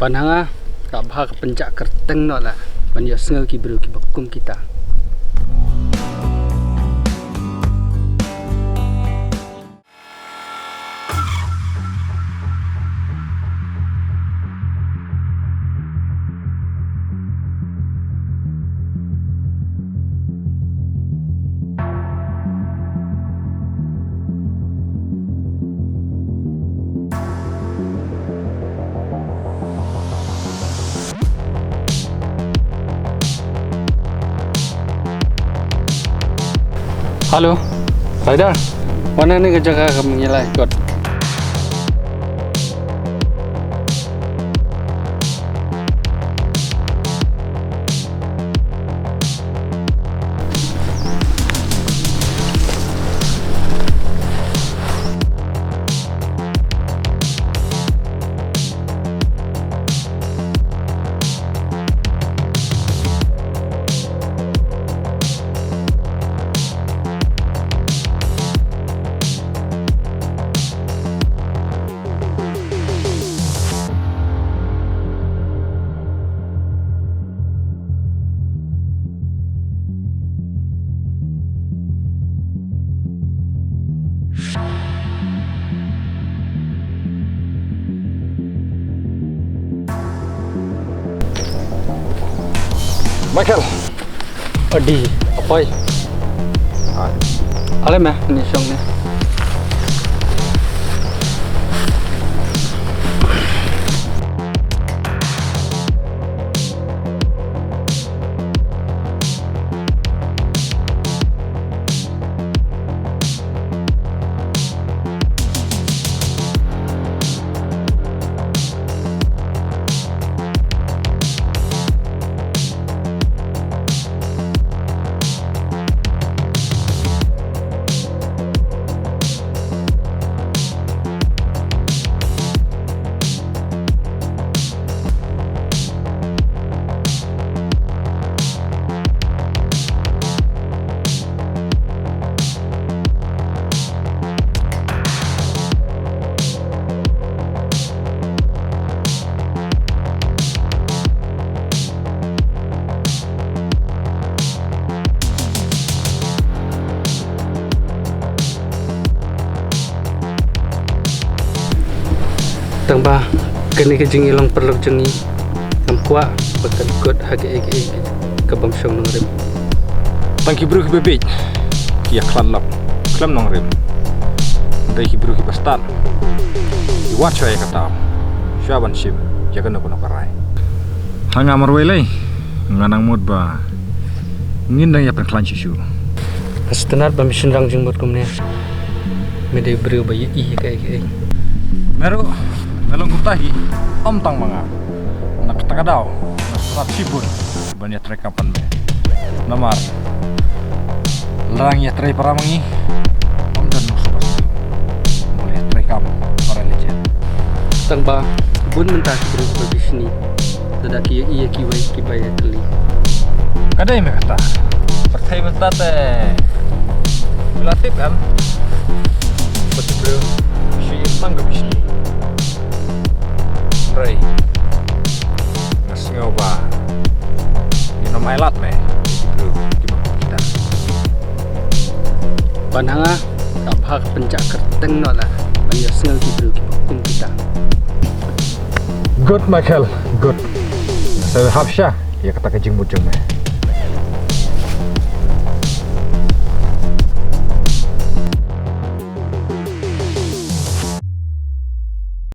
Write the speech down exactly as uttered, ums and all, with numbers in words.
Ban hanga, ka bha ka pynjah kyrteng noh la ban ïohsngew ki briew kiba kum kita. Hello, Rider. Wan hangne ka jaka kam ngi la ikot. Michael. Adi, apoi. Ai. Ale me, ni song ni. Tang ba kane ka jingïalong paralok jong ngi, ngam kwah ba kan kut ha kaei kaei kaba ym shong nongrim. Tang ki briew kiba bieit ki ïa khlad lok khlem nongrim. Hynrei ki briew kiba stad ki wad shuwa ïa ka taw shuwa ban shim ïa kano kano ka rai. Ha nga marwei lei nga nang mut ba ngin dang ïa pynkhlaiñ shuh shuh. Nga sngewtynnat ba me shynrang jingmut kumne. Me dei briew ba ïohi ïa kaei kaei. Me ruh me long kumta hi, ym tang ma nga. Na kata ka daw nga sngewtynnat shibun ban ïa trei kam pan me. Namar lada ngi ïa trei para ma ngi, ym don mus ba sngewthuh. Mut ïa trei kam para leit. Tang ba bun mynta ki briew kiba bishni lada ki ïohi ïa kiwei kiba ïatylli. Ka dei me kata. Pyrthei mynta te phi la tip em ba ki briew shu ïohi tang ka bishni. Hynrei nga sngew ba ngin ym ailad me ïa ki briew kiba kum kita. Ban hanga ka bha ka pynjah kyrteng noh la ban ïohsngew ki briew kiba kum kita. Good, Michael, good. Sa hap sha ïa kata ka jingmut jong me.